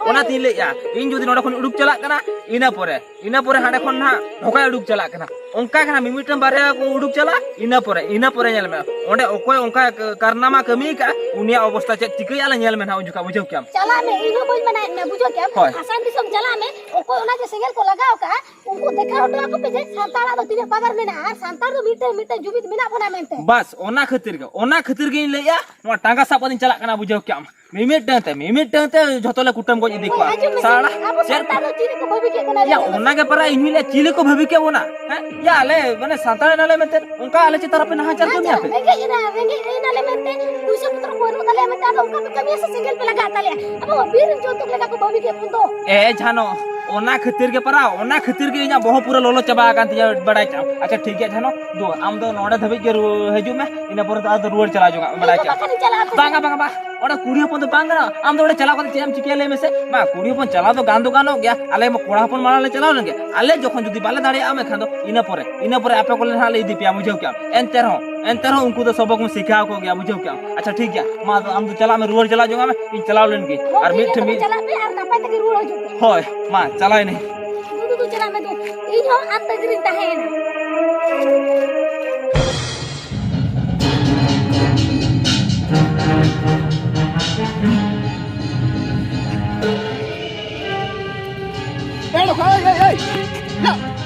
ᱚᱱᱟᱛᱤᱧ ᱞᱟᱹᱭᱮᱜᱼᱟ, ᱤᱧ ᱡᱩᱫᱤ ᱱᱚᱰᱮ ᱠᱷᱚᱱ ᱩᱰᱩᱠ ᱪᱟᱞᱟᱜ ᱠᱟᱱᱟ, ᱤᱱᱟᱹ ᱯᱚᱨᱮ, ᱤᱱᱟᱹ ᱯᱚᱨᱮ ᱦᱟᱸᱰᱮ ᱠᱷᱚᱱ ᱱᱟᱦᱟᱜ ᱰᱷᱚᱠᱟᱭ ᱩᱰᱩᱠ ᱪᱟᱞᱟᱜ ᱠᱟᱱᱟ᱾ ᱚᱱᱠᱟ ᱜᱮ ᱱᱟᱦᱟᱜ ᱢᱤᱢᱤᱫᱴᱟᱝ ᱵᱟᱨᱭᱟ ᱠᱚ ᱩᱰᱩᱠ ᱪᱟᱞᱟᱜ, ᱤᱱᱟᱹ ᱯᱚᱨᱮ, ᱤᱱᱟᱹ ᱯᱚᱨᱮ ᱧᱮᱞ ᱢᱮ, ᱚᱸᱰᱮ ᱚᱠᱚᱭ ᱚᱱᱠᱟ ᱠᱟᱨᱱᱟᱢᱟ ᱠᱟᱹᱢᱤ ᱠᱟᱜᱼᱟ, ᱩᱱᱤᱭᱟᱜ ᱚᱵᱚᱥᱛᱟ ᱪᱮᱫ ᱪᱤᱠᱟᱹᱭᱟ, ᱟᱞᱮ ᱧᱮᱞ ᱢᱮ ᱱᱟᱦᱟᱜ ᱩᱱ ᱡᱚᱠᱷᱟ, ᱵᱩᱡᱷᱟᱹᱣ ᱠᱮᱜᱼᱟᱢ᱾ ᱪᱟᱞᱟᱜ ᱢᱮ, ᱤᱧ ᱦᱚᱸ ᱵᱟᱹᱧ ᱢᱟᱱᱟᱭᱮᱫ ᱢᱮᱭᱟ, ᱵᱩᱡᱷᱟᱹᱣ ᱠᱮᱜᱼᱟᱢ᱾ ᱦᱳᱭ᱾ ᱟᱥᱟᱢ ᱫᱤᱥᱚᱢ ᱪᱟᱞᱟᱜ ᱢᱮ, ᱚᱠᱚᱭ ᱚᱱᱟ ᱡᱮ ᱥᱮᱸᱜᱮᱞ ᱠᱚ ᱞᱟᱜᱟᱣ ᱠᱟᱜᱼᱟ, ᱩᱱᱠᱩ ᱫᱮᱠᱷᱟ ᱦᱚᱴᱚ ᱟᱠᱚ ᱯᱮ ᱡᱮ ᱥᱟᱱᱛᱟᱲᱟᱜ ᱫᱚ ᱛᱤᱱᱟᱹᱜ power ᱢᱮᱱᱟᱜᱼᱟ ᱟᱨ ᱥᱟᱱᱛᱟᱲ ᱫᱚ ᱢᱤᱫᱴᱟᱝ, ᱢᱤᱫᱴᱟᱝ ᱡᱩᱢᱤᱫ ᱢᱮᱱᱟᱜ ᱵᱚᱱᱟ ᱢᱮᱱᱛᱮ᱾ ᱵᱟᱥ, ᱚᱱᱟ ᱠᱷᱟᱹᱛᱤᱨ ᱜᱮ, ᱚᱱᱟ ᱠᱷᱟᱹᱛᱤᱨ ᱜᱮᱧ ᱞᱟᱹᱭᱮᱜᱼᱟ, ᱱᱚᱣᱟ ᱴᱟᱸᱜᱟ ᱥᱟᱵ ᱠᱟᱛᱮᱧ ᱪᱟᱞᱟᱜ ᱠᱟᱱᱟ, ᱵᱩᱡᱷᱟᱹᱣ ᱠᱮᱜᱼᱟᱢ᱾ ᱢᱤᱢᱤᱫᱴᱟᱝ ᱛᱮ, ᱢᱤᱢᱤᱫᱴᱟᱝ ᱛᱮ ᱡᱷᱚᱛᱚ ᱞᱮ ᱠᱩᱴᱟᱹᱢ ᱜᱚᱡ ᱤᱫᱤ ᱠᱚᱣᱟ᱾ ᱦᱳᱭ, ᱟᱸᱡᱚᱢ ᱢᱮᱥᱮ, ᱥᱟᱲᱟ, ᱟᱵᱚ ᱪᱮᱫ? ᱥᱟᱱᱛᱟᱲ ᱫᱚ ᱪᱤᱞᱤ ᱠᱚ ᱵᱷᱟᱹᱵᱤ ᱠᱮᱫ ᱵᱚᱱᱟ, ᱭᱟ, ᱞᱟᱹᱭ ᱢᱮᱥᱮ? ᱚᱱᱟ ᱜᱮ ᱯᱟᱨᱟ ᱤᱧ ᱦᱚᱸᱧ ᱞᱟᱹᱭᱟ, ᱪᱤᱞᱤ ᱠᱚ ᱵᱷᱟᱹᱵᱤ ᱠᱮᱫ ᱵᱚᱱᱟ? ᱦᱮᱸ? ᱭᱟ, ᱟᱞᱮ ᱢᱟᱱᱮ ᱥᱟᱱᱛᱟᱲ ᱮᱱᱟᱞᱮ ᱢᱮᱱᱛᱮ ᱚᱱᱠᱟ ᱟᱞᱮ ᱪᱮᱛᱟᱱ ᱨᱮᱯᱮ ᱱᱟᱦᱟᱪᱟᱨ ᱟᱪᱪᱷᱟ, ᱠᱟᱹᱢᱤᱭᱟ ᱯᱮ? ᱨᱮᱸᱜᱮᱡ ᱮᱱᱟ, ᱨᱮᱸᱜᱮᱡ ᱮᱱᱟᱞᱮ ᱢᱮᱱᱛᱮ, ᱯᱩᱭᱥᱟᱹ ᱯᱚᱛᱨᱚ ᱠᱚ ᱵᱟᱹᱱᱩᱜ ᱛᱟᱞᱮᱭᱟ ᱢᱮᱱᱛᱮ, ᱟᱫᱚ ᱚᱱᱠᱟ ᱯᱮ ᱠᱟᱹᱢᱤᱭᱟ ᱥᱮ ᱥᱮᱸᱜᱮᱞ ᱯᱮ ᱞᱟᱜᱟᱣ ᱛᱟᱞᱮᱭᱟ? ᱟᱵᱚ ᱢᱟ ᱵᱤᱨ ᱨᱮᱱ ᱡᱚᱱᱛᱩ ᱞᱮᱠᱟ ᱠᱚ ᱵᱷᱟᱹᱵᱤ ᱠᱮᱫ ᱵᱚᱱ ᱫᱚ᱾ ᱮ ᱡᱷᱟᱱᱚ, ᱚᱱᱟ ᱠᱷᱟᱹᱛᱤᱨ ᱜᱮ ᱯᱟᱨᱟ, ᱚᱱᱟ ᱠᱷᱟᱹᱛᱤᱨ ᱜᱮ ᱤᱧᱟᱹᱜ ᱵᱚᱦᱚᱜ ᱯᱩᱨᱟᱹ ᱞᱚᱞᱚ ᱪᱟᱵᱟ ᱟᱠᱟᱱ ᱛᱤᱧᱟᱹ, ᱵᱟᱲᱟᱭ ᱠᱮᱜᱼᱟᱢ᱾ ᱟᱪᱪᱷᱟ, ᱴᱷᱤᱠ ᱜᱮᱭᱟ ᱡᱷᱟᱱᱚ, ᱫᱩ, ᱟᱢ ᱫᱚ ᱱᱚᱰᱮ ᱫᱷᱟᱹᱵᱤᱡ ᱜᱮ ᱨᱩ-, ᱦᱤᱡᱩᱜ ᱢᱮ, ᱤᱱᱟᱹ ᱯᱚᱨᱮ ᱫᱚ ᱟᱫᱚ ᱨᱩᱣᱟᱹᱲ ᱪᱟᱞᱟᱣ ᱡᱚᱝ ᱟᱢ, ᱵᱟᱲᱟᱭ ᱤᱧ ᱫᱚ ᱠᱮᱜᱼᱟᱢ᱾ ᱵᱟᱠᱷᱟᱱᱤᱧ ᱪᱟᱞᱟᱜᱼᱟ, ᱟᱯᱮ ᱵᱟᱝᱟ, ᱥᱮᱫ᱾ ᱵᱟᱝᱟ, ᱵᱟᱝᱟ, ᱵᱟᱝ᱾ ᱚᱸᱰᱮ ᱠᱩᱲᱤ ᱦᱚᱯᱚᱱ ᱫᱚ ᱵᱟᱝ ᱜᱟᱱᱚᱜᱼᱟ᱾ ᱟᱢ ᱫᱚ ᱚᱸᱰᱮ ᱪᱟᱞᱟᱣ ᱠᱟᱛᱮ ᱪᱮᱫ ᱮᱢ ᱪᱤᱠᱟᱹᱭᱟ ᱞᱟᱹᱭ ᱢᱮᱥᱮ? ᱢᱟ, ᱠᱩᱲᱤ ᱦᱚᱯᱚᱱ ᱪᱟᱞᱟᱣ ᱫᱚ ᱜᱟᱱ ᱫᱚ ᱜᱟᱱᱚᱜ ᱜᱮᱭᱟ᱾ ᱟᱞᱮ ᱢᱟ ᱠᱚᱲᱟ ᱦᱚᱯᱚᱱ ᱢᱟᱲᱟᱝ ᱞᱮ ᱪᱟᱞᱟᱣ ᱞᱮᱱ ᱜᱮ᱾ ᱟᱞᱮ ᱡᱚᱠᱷᱚᱱ ᱡᱩᱫᱤ ᱵᱟᱞᱮ ᱫᱟᱲᱮᱭᱟᱜᱼᱟ, ᱢᱮᱱᱠᱷᱟᱱ ᱫᱚ ᱤᱱᱟᱹ ᱯᱚᱨᱮ, ᱤᱱᱟᱹ ᱯᱚᱨᱮ ᱟᱯᱮ ᱠᱚᱞᱮ ᱱᱟᱦᱟᱜ ᱞᱮ ᱤᱫᱤ ᱯᱮᱭᱟ, ᱵᱩᱡᱷᱟᱹᱣ ᱠᱮᱜᱼᱟᱢ᱾ ᱮᱱᱛᱮ ᱨᱮᱦᱚᱸ, ᱮᱱᱛᱮ ᱨᱮᱦᱚᱸ ᱩᱱᱠᱩ ᱫᱚ ᱥᱚᱵᱚᱠ ᱵᱚᱱ ᱥᱤᱠᱷᱟᱣ ᱠᱚ ᱜᱮᱭᱟ, ᱵᱩᱡᱷᱟᱹᱣ ᱠᱮᱜᱼᱟᱢ᱾ ᱟᱪᱪᱷᱟ, ᱴᱷᱤᱠ ᱜᱮᱭᱟ᱾ ᱢᱟ, ᱟᱫᱚ ᱟᱢ ᱫᱚ ᱪᱟᱞᱟᱜ ᱢᱮ, ᱨᱩᱣᱟᱹᱲ ᱪᱟᱞᱟᱣ ᱡᱚᱝ ᱢᱮ᱾ ᱤᱧ ᱪᱟᱞᱟᱣ ᱞᱮᱱ ᱜᱮ᱾ ᱦᱳᱭ, ᱟᱨ ᱴᱷᱤᱠ ᱢᱤᱫ ᱜᱮᱭᱟ, ᱴᱷᱮᱱ ᱛᱚᱵᱮ ᱢᱤᱫ ᱪᱟᱞᱟᱜ ᱢᱮ ᱟᱨ ᱱᱟᱯᱟᱭ ᱛᱮᱜᱮ ᱨᱩᱣᱟᱹᱲ ᱦᱤᱡᱩᱜ ᱢᱮ᱾ ᱦᱳᱭ, ᱢᱟ, ᱪᱟᱞᱟᱣ ᱮᱱᱟᱹᱧ᱾ ᱫᱩ, ᱫᱩ, ᱫᱩ, ᱪᱟᱞᱟᱜ ᱢᱮ ᱫᱩ᱾ ᱤᱧ ᱦᱚᱸ ᱟᱢ ᱛᱟᱺᱜᱤ ᱨᱤᱧ ᱛᱟᱦᱮᱸᱭᱮᱱᱟ᱾ ᱮ, ᱱᱚᱝᱠᱟ, ᱮᱭ, ᱮᱭ, ᱮᱭ᱾ ᱭᱟ,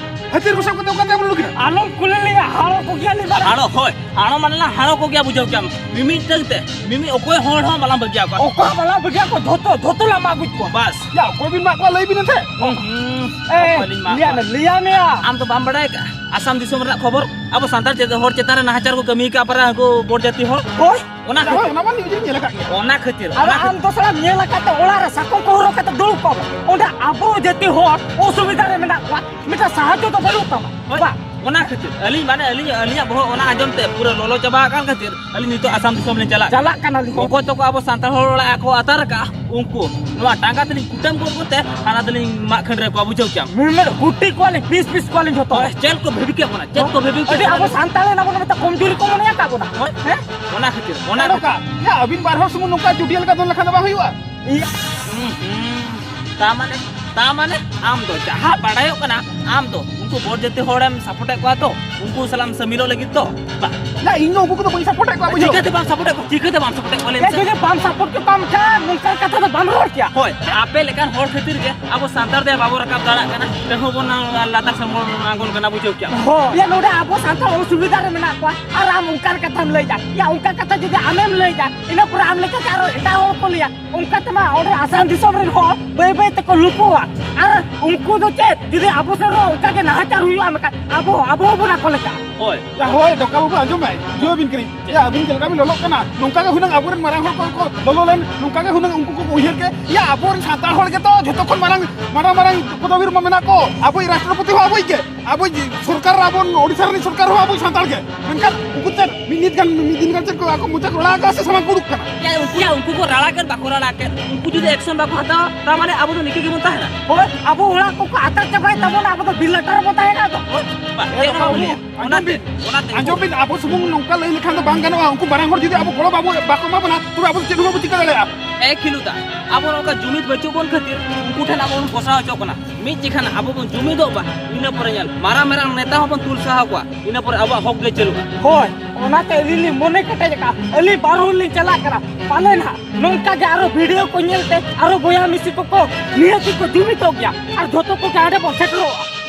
ᱦᱟᱹᱛᱭᱟᱹᱨ ᱠᱚ ᱥᱟᱵ ᱠᱟᱛᱮ ᱚᱠᱟ ᱛᱮᱢ ᱩᱰᱩᱠ ᱮᱱᱟ? ᱟᱞᱚᱢ ᱠᱩᱞᱤ ᱞᱤᱧᱟ, ᱦᱟᱲᱚ ᱠᱚ ᱜᱮᱭᱟ ᱞᱤᱧ ᱵᱟᱲᱟᱭ᱾ ᱦᱟᱲᱚ, ᱦᱳᱭ, ᱦᱟᱲᱚ ᱢᱟᱱᱮ ᱞᱟᱝ ᱦᱟᱲᱚ ᱠᱚ ᱜᱮᱭᱟ, ᱵᱩᱡᱷᱟᱹᱣ ᱠᱮᱜᱼᱟᱢ᱾ ᱢᱤᱢᱤᱫᱴᱟᱝ ᱛᱮ, ᱢᱤᱢᱤ ᱚᱠᱚᱭ ᱦᱚᱲ ᱦᱚᱸ ᱵᱟᱞᱟᱝ ᱵᱟᱹᱜᱤᱭᱟ ᱠᱚᱣᱟ᱾ ᱚᱠᱚᱭ ᱦᱚᱸ ᱵᱟᱞᱟᱝ ᱵᱟᱹᱜᱤᱭᱟ ᱠᱚᱣᱟ, ᱡᱷᱚᱛᱚ, ᱡᱷᱚᱛᱚ ᱞᱟᱝ ᱢᱟᱜ ᱜᱚᱡ ᱠᱚᱣᱟ᱾ ᱵᱟᱥ᱾ ᱭᱟ, ᱚᱠᱚᱭ ᱵᱤᱱ ᱢᱟᱜ ᱠᱚᱣᱟ ᱞᱟᱹᱭ ᱵᱤᱱ ᱮᱱᱛᱮ᱾ ᱦᱩᱸ, ᱦᱩᱸ᱾ ᱮ, ᱚᱠᱚᱭ ᱞᱤᱧ ᱢᱟᱜ ᱞᱟᱹᱭᱟ ᱠᱚᱣᱟ? ᱢᱮ, ᱞᱟᱹᱭᱟ ᱢᱮᱭᱟ᱾ ᱟᱢ ᱫᱚ ᱵᱟᱢ ᱵᱟᱲᱟᱭ ᱠᱟᱜᱼᱟ ᱟᱥᱟᱢ ᱫᱤᱥᱚᱢ ᱨᱮᱱᱟᱜ ᱠᱷᱚᱵᱚᱨ? ᱟᱵᱚ ᱥᱟᱱᱛᱟᱲ ᱪᱮᱫ ᱦᱚᱲ ᱪᱮᱛᱟᱱ ᱨᱮ ᱱᱟᱦᱟᱪᱟᱨ ᱠᱚ ᱠᱟᱹᱢᱤ ᱠᱟᱜᱼᱟ ᱯᱟᱨᱟ ᱩᱱᱠᱩ ᱵᱚᱨ ᱡᱟᱹᱛᱤ ᱦᱚᱲ? ᱦᱳᱭ᱾ ᱚᱱᱟ ᱦᱳᱭ, ᱠᱷᱟᱹᱛᱤᱨ᱾ ᱚᱱᱟ ᱢᱟ news ᱨᱤᱧ ᱧᱮᱞ ᱟᱠᱟᱫ ᱜᱮᱭᱟ᱾ ᱚᱱᱟ ᱠᱷᱟᱹᱛᱤᱨ, ᱟᱫᱚ ᱚᱱᱟ ᱟᱢ ᱠᱷᱟᱹᱛᱤᱨ᱾ ᱫᱚ ᱥᱟᱞᱟ ᱧᱮᱞ ᱟᱠᱟᱫ ᱛᱮ ᱚᱲᱟᱜ ᱨᱮ ᱥᱟᱠᱚᱢ ᱠᱚ ᱦᱚᱨᱚᱜ ᱠᱟᱛᱮ ᱫᱩᱲᱩᱵ ᱠᱚᱜ ᱢᱮ᱾ ᱚᱸᱰᱮ ᱟᱵᱚ ᱡᱟᱹᱛᱤ ᱦᱚᱲ ᱚᱥᱩᱵᱤᱫᱷᱟ ᱨᱮ ᱢᱮᱱᱟᱜ ᱠᱚᱣᱟ, ᱢᱤᱫᱴᱟᱝ ᱥᱟᱦᱟᱡᱽᱡᱚ ᱫᱚ ᱵᱟᱹᱱᱩᱜ ᱛᱟᱢᱟ᱾ ᱦᱳᱭ, ᱵᱟ᱾ ᱚᱱᱟ ᱠᱷᱟᱹᱛᱤᱨ ᱟᱹᱞᱤᱧ, ᱢᱟᱱᱮ, ᱟᱹᱞᱤᱧ, ᱟᱹᱞᱤᱧᱟᱜ ᱵᱚᱦᱚᱜ ᱚᱱᱟ ᱟᱸᱡᱚᱢ ᱛᱮ ᱯᱩᱨᱟᱹ ᱞᱚᱞᱚ ᱪᱟᱵᱟ ᱟᱠᱟᱱ ᱠᱷᱟᱹᱛᱤᱨ ᱟᱹᱞᱤᱧ ᱱᱤᱛᱚᱜ ᱟᱥᱟᱢ ᱫᱤᱥᱚᱢ ᱞᱤᱧ ᱪᱟᱞᱟᱜ ᱠᱟᱱᱟ᱾ ᱪᱟᱞᱟᱜ ᱠᱟᱱᱟᱞᱤᱧ᱾ ᱚᱠᱚᱭ ᱛᱚᱠᱚ ᱟᱵᱚ ᱥᱟᱱᱛᱟᱲ ᱦᱚᱲ ᱚᱲᱟᱜ ᱠᱚ ᱟᱛᱟᱨ ᱟᱠᱟᱜᱼᱟ, ᱩᱱᱠᱩ ᱱᱚᱣᱟ ᱴᱟᱸᱜᱟ ᱛᱮᱞᱤᱧ ᱠᱩᱴᱟᱹᱢ ᱜᱚᱫ ᱠᱚᱛᱮ ᱦᱟᱱᱟ ᱫᱚᱞᱤᱧ ᱢᱟᱜ ᱠᱷᱟᱹᱱᱰᱨᱟᱹ ᱠᱚᱣᱟ, ᱵᱩᱡᱷᱟᱹᱣ ᱠᱮᱜᱼᱟᱢ᱾ ᱢᱤᱢᱤᱫ ᱜᱩᱴᱤ ᱠᱚᱣᱟᱞᱤᱧ, ᱯᱤᱥ ᱯᱤᱥ ᱠᱚᱣᱟᱞᱤᱧ ᱡᱷᱚᱛᱚ᱾ ᱦᱳᱭ, ᱪᱮᱫ ᱠᱚ ᱵᱷᱟᱹᱵᱤ ᱠᱮᱫ ᱵᱚᱱᱟ? ᱪᱮᱫ ᱠᱚ ᱵᱷᱟᱹᱵᱤ ᱟᱹᱰᱤ ᱠᱮᱫ ᱟᱵᱚ ᱵᱚᱱᱟ? ᱥᱟᱱᱛᱟᱲ ᱮᱱᱟ ᱵᱚᱱ ᱢᱮᱛᱟ ᱠᱚᱢᱡᱩᱨᱤ ᱠᱚ ᱢᱚᱱᱮ ᱟᱠᱟᱫ ᱵᱚᱱᱟ᱾ ᱦᱳᱭ, ᱦᱮᱸ? ᱚᱱᱟ ᱠᱷᱟᱹᱛᱤᱨ, ᱚᱱᱟ ᱱᱚᱝᱠᱟ, ᱠᱷᱟᱹᱛᱤᱨ᱾ ᱭᱟ, ᱟᱹᱵᱤᱱ ᱵᱟᱨ ᱦᱚᱲ ᱥᱩᱢᱩᱝ ᱱᱚᱝᱠᱟ ᱪᱩᱴᱤᱭᱟᱹ ᱞᱮᱠᱟ ᱫᱚᱱ ᱞᱮᱠᱷᱟᱱ ᱫᱚ ᱵᱟᱝ ᱦᱩᱭᱩᱜᱼᱟ᱾ ᱤᱭᱟᱹ᱾ ᱦᱩᱸ, ᱦᱩᱸ᱾ ᱛᱟ ᱢᱟᱱᱮ, ᱛᱟ ᱢᱟᱱᱮ ᱟᱢ ᱫᱚ ᱡᱟᱦᱟᱸ ᱵᱟᱰᱟᱭᱚᱜ ᱠᱟᱱᱟ, ᱟᱢ ᱫᱚ ᱩᱱᱠᱩ ᱵᱚᱨ ᱡᱟᱹᱛᱤ ᱦᱚᱲᱮᱢ ᱥᱟᱯᱳᱨᱴᱮᱫ ᱠᱚᱣᱟ ᱛᱚ, ᱩᱱᱠᱩ ᱥᱟᱞᱟᱜ ᱮᱢ ᱥᱟᱹᱢᱤᱞᱚᱜ ᱞᱟᱹᱜᱤᱫ ᱛᱚ᱾ ᱵᱟ᱾ ᱱᱟ, ᱤᱧ ᱫᱚ ᱩᱱᱠᱩ ᱠᱚᱫᱚ ᱵᱟᱹᱧ ᱥᱟᱯᱳᱨᱴᱮᱫ ᱠᱚᱣᱟ, ᱵᱩᱡᱷᱟᱹᱣ? ᱪᱤᱠᱟᱹᱛᱮ ᱵᱟᱢ ᱥᱟᱯᱳᱨᱴᱮᱫ ᱠᱚᱣᱟ? ᱪᱤᱠᱟᱹᱛᱮ ᱵᱟᱢ ᱥᱟᱯᱳᱨᱴᱮᱫ ᱠᱚᱣᱟ? ᱞᱟᱹᱭ ᱮ, ᱢᱮᱥᱮ᱾ ᱡᱩᱫᱤ ᱵᱟᱢ ᱥᱟᱯᱳᱨᱴ ᱠᱮ ᱛᱟᱢ ᱠᱷᱟᱱ, ᱱᱚᱝᱠᱟᱱ ᱠᱟᱛᱷᱟ ᱫᱚ ᱵᱟᱢ ᱨᱚᱲ ᱠᱮᱭᱟ᱾ ᱦᱳᱭ, ᱟᱯᱮ ᱞᱮᱠᱟᱱ ᱦᱚᱲ ᱠᱷᱟᱹᱛᱤᱨ ᱜᱮ ᱟᱵᱚ ᱥᱟᱱᱛᱟᱲ ᱫᱚ ᱵᱟᱵᱚ ᱨᱟᱠᱟᱵ ᱫᱟᱲᱮᱭᱟᱜ ᱠᱟᱱᱟ, ᱛᱮᱦᱚᱸ ᱵᱚᱱ ᱞᱟᱛᱟᱨ ᱥᱮᱱ ᱵᱚᱱ ᱟᱬᱜᱚᱱ ᱠᱟᱱᱟ, ᱵᱩᱡᱷᱟᱹᱣ ᱠᱮᱭᱟ᱾ ᱦᱳᱭ᱾ ᱭᱟ, ᱱᱚᱰᱮ ᱟᱵᱚ ᱥᱟᱱᱛᱟᱲ ᱚᱥᱩᱵᱤᱫᱷᱟ ᱨᱮ ᱢᱮᱱᱟᱜ ᱠᱚᱣᱟ, ᱟᱨ ᱟᱢ ᱚᱱᱠᱟᱱ ᱠᱟᱛᱷᱟᱢ ᱞᱟᱹᱭ ᱫᱟ᱾ ᱭᱟ, ᱚᱱᱠᱟ ᱠᱟᱛᱷᱟ ᱡᱩᱫᱤ ᱟᱢᱮᱢ ᱞᱟᱹᱭ ᱫᱟ, ᱤᱱᱟᱹ ᱯᱚᱨᱮ ᱟᱢ ᱞᱮᱠᱟᱛᱮ ᱟᱨᱚ ᱮᱴᱟᱜ ᱦᱚᱲ ᱠᱚ ᱞᱟᱹᱭᱟ᱾ ᱚᱱᱠᱟ ᱛᱮᱢᱟ ᱚᱸᱰᱮ ᱟᱥᱟᱢ ᱫᱤᱥᱚᱢ ᱨᱮᱱ ᱦᱚᱲ ᱵᱟᱹᱭ ᱵᱟᱹᱭ ᱛᱮᱠᱚ ᱞᱩᱯᱩᱜᱼᱟ᱾ ᱟᱨ ᱩᱱᱠᱩ ᱫᱚ ᱪᱮᱫ, ᱡᱩᱫᱤ ᱟᱵᱚ ᱥᱮᱫ ᱨᱮ ᱚᱱᱠᱟ ᱜᱮ ᱱᱟᱦᱟᱪᱟᱨ ᱦᱩᱭᱩᱜᱼᱟ, ᱢᱮᱱᱠᱷᱟᱱ ᱟᱵᱚ, ᱟᱵᱚ ᱦᱚᱸᱵᱚᱱ ᱟᱠᱚ ᱞᱮᱠᱟ᱾ ᱦᱳᱭ᱾ ᱭᱟ, ᱦᱳᱭ, ᱰᱚᱠᱟ ᱵᱟᱹᱵᱩ, ᱟᱸᱡᱚᱢ ᱢᱮ, ᱵᱩᱡᱷᱟᱹᱣ ᱵᱤᱱ ᱠᱟᱹᱱᱟᱹᱧ᱾ ᱭᱟ, ᱟᱹᱵᱤᱱ ᱪᱮᱫ ᱞᱮᱠᱟ ᱵᱤᱱ ᱞᱚᱞᱚᱜ ᱠᱟᱱᱟ, ᱱᱚᱝᱠᱟ ᱜᱮ ᱦᱩᱱᱟᱹᱝ ᱟᱵᱚᱨᱮᱱ ᱢᱟᱨᱟᱝ ᱦᱚᱲ ᱠᱚ, ᱠᱚ ᱞᱚᱞᱚ ᱞᱮᱱ, ᱱᱚᱝᱠᱟ ᱜᱮ ᱦᱩᱱᱟᱹᱝ ᱩᱱᱠᱩ ᱠᱚᱠᱚ ᱩᱭᱦᱟᱹᱨ ᱠᱮ᱾ ᱭᱟ, ᱟᱵᱚᱨᱮᱱ ᱥᱟᱱᱛᱟᱲ ᱦᱚᱲ ᱜᱮᱛᱚ ᱡᱷᱚᱛᱚ ᱠᱷᱚᱱ ᱢᱟᱨᱟᱝ, ᱢᱟᱨᱟᱝ, ᱢᱟᱨᱟᱝ ᱯᱚᱫᱚᱵᱤ ᱨᱮᱢᱟ ᱢᱮᱱᱟᱜ ᱠᱚ, ᱟᱵᱚᱭᱤᱡ ᱨᱟᱥᱴᱨᱚᱯᱚᱛᱤ ᱦᱚᱸ ᱟᱵᱚᱭᱤᱡ ᱜᱮ᱾ ᱟᱵᱚ ᱡᱮ ᱥᱚᱨᱠᱟᱨ, ᱟᱵᱚ ᱳᱰᱤᱥᱟ ᱨᱤᱱᱤᱡ ᱥᱚᱨᱠᱟᱨ ᱦᱚᱸ ᱟᱵᱚᱭᱤᱡ ᱥᱟᱱᱛᱟᱲ ᱜᱮ, ᱢᱮᱱᱠᱷᱟᱱ ᱩᱱᱠᱩ ᱪᱮᱫ ᱢᱤᱫ ᱧᱤᱫ ᱜᱟᱱ, ᱢᱤᱫ ᱫᱤᱱ ᱜᱟᱱ ᱪᱮᱫ ᱠᱚ ᱟᱠᱚ ᱢᱚᱪᱟ ᱠᱚ ᱨᱟᱲᱟ ᱟᱠᱟᱫᱼᱟ ᱥᱮ ᱥᱟᱢᱟᱝ ᱠᱚ ᱩᱰᱩᱠ ᱠᱟᱱᱟ? ᱭᱟ, ᱩᱱᱠᱩ, ᱭᱟ, ᱩᱱᱠᱩ ᱠᱚ ᱨᱟᱲᱟ ᱠᱮᱫ ᱵᱟᱠᱚ ᱨᱟᱲᱟ ᱠᱮᱫ, ᱩᱱᱠᱩ ᱡᱩᱫᱤ ᱮᱠᱥᱚᱱ ᱵᱟᱠᱚ ᱦᱟᱛᱟᱣᱟ, ᱛᱟᱨ ᱢᱟᱱᱮ ᱟᱵᱚ ᱫᱚ ᱱᱤᱝᱠᱟᱹ ᱜᱮᱵᱚᱱ ᱛᱟᱦᱮᱱᱟ᱾ ᱦᱳᱭ, ᱟᱵᱚ ᱚᱲᱟᱜ ᱠᱚᱠᱚ ᱟᱛᱟᱨ ᱪᱟᱵᱟᱭ ᱛᱟᱵᱚᱱᱟ, ᱟᱵᱚ ᱫᱚ ᱵᱤᱨ ᱞᱟᱴᱟ ᱨᱮᱵᱚᱱ ᱛᱟᱦᱮᱱᱟ ᱟᱫᱚ᱾ ᱦᱳᱭ, ᱵᱟ, ᱮ ᱪᱮᱫ ᱦᱚᱸ ᱵᱟᱠᱚ ᱵᱟᱵᱚᱱ ᱞᱟᱹᱭᱟ᱾ ᱞᱟᱹᱭᱟ᱾ ᱟᱸᱡᱚᱢ ᱚᱱᱟᱛᱮ, ᱵᱤᱱ, ᱚᱱᱟᱛᱮ ᱟᱸᱡᱚᱢ ᱵᱤᱱ, ᱟᱵᱚ ᱥᱩᱢᱩᱝ ᱱᱚᱝᱠᱟ ᱞᱟᱹᱭ ᱞᱮᱠᱷᱟᱱ ᱫᱚ ᱵᱟᱝ ᱜᱟᱱᱚᱜᱼᱟ᱾ ᱩᱱᱠᱩ ᱢᱟᱨᱟᱝ ᱦᱚᱲ ᱡᱩᱫᱤ ᱟᱵᱚ ᱜᱚᱲᱚ ᱵᱟᱵᱚ, ᱵᱟᱠᱚ ᱮᱢᱟ ᱵᱚᱱᱟ, ᱛᱚᱵᱮ ᱟᱵᱚ ᱫᱚ ᱪᱮᱫ ᱦᱚᱸ ᱵᱟᱵᱚ ᱪᱤᱠᱟᱹ ᱫᱟᱲᱮᱭᱟᱜᱼᱟ᱾ ᱮ ᱠᱷᱤᱞᱩᱫᱟ, ᱟᱵᱚ ᱱᱚᱝᱠᱟ ᱡᱩᱢᱤᱫ ᱵᱟᱹᱪᱩᱜ ᱵᱚᱱ ᱠᱷᱟᱹᱛᱤᱨ ᱩᱱᱠᱩ ᱴᱷᱮᱱ ᱟᱵᱚ ᱵᱚᱱ ᱯᱚᱥᱟᱣ ᱦᱚᱪᱚᱜ ᱠᱟᱱᱟ᱾ ᱢᱤᱫ ᱡᱮᱠᱷᱟᱱ ᱟᱵᱚ ᱵᱚᱱ ᱡᱩᱢᱤᱫᱚᱜ ᱵᱟ, ᱤᱱᱟᱹ ᱯᱚᱨᱮ ᱧᱮᱞ, ᱢᱟᱨᱟᱝ ᱢᱟᱨᱟᱝ ᱱᱮᱛᱟ ᱦᱚᱸᱵᱚᱱ ᱛᱩᱞ ᱥᱟᱦᱟ ᱠᱚᱣᱟ, ᱤᱱᱟᱹ ᱯᱚᱨᱮ ᱟᱵᱚᱣᱟᱜ ᱦᱚᱠ ᱜᱮ ᱪᱟᱹᱞᱩᱜᱼᱟ᱾ ᱦᱳᱭ, ᱚᱱᱟᱛᱮ ᱟᱹᱞᱤᱧ ᱞᱤᱧ ᱢᱚᱱᱮ ᱠᱮᱴᱮᱡ ᱟᱠᱟᱫᱼᱟ, ᱟᱹᱞᱤᱧ ᱵᱟᱨᱦᱚᱲ ᱞᱤᱧ ᱪᱟᱞᱟᱜ ᱠᱟᱱᱟ᱾ ᱯᱟᱞᱮ ᱱᱟᱦᱟᱜ ᱱᱚᱝᱠᱟ ᱜᱮ ᱟᱨᱚ ᱵᱷᱤᱰᱤᱭᱳ ᱠᱚ ᱧᱮᱞᱛᱮ ᱟᱨᱚ ᱵᱚᱭᱦᱟ ᱢᱤᱥᱤ ᱠᱚᱠᱚ ᱱᱤᱦᱟᱹᱛ ᱜᱮᱠᱚ ᱡᱩᱢᱤᱫᱚᱜ ᱜᱮᱭᱟ ᱟᱨ ᱡᱷᱚᱛᱚ ᱠᱚᱜᱮ ᱦᱟᱸᱰᱮ ᱵᱚᱱ ᱥᱮᱴᱮᱨᱚᱜᱼᱟ᱾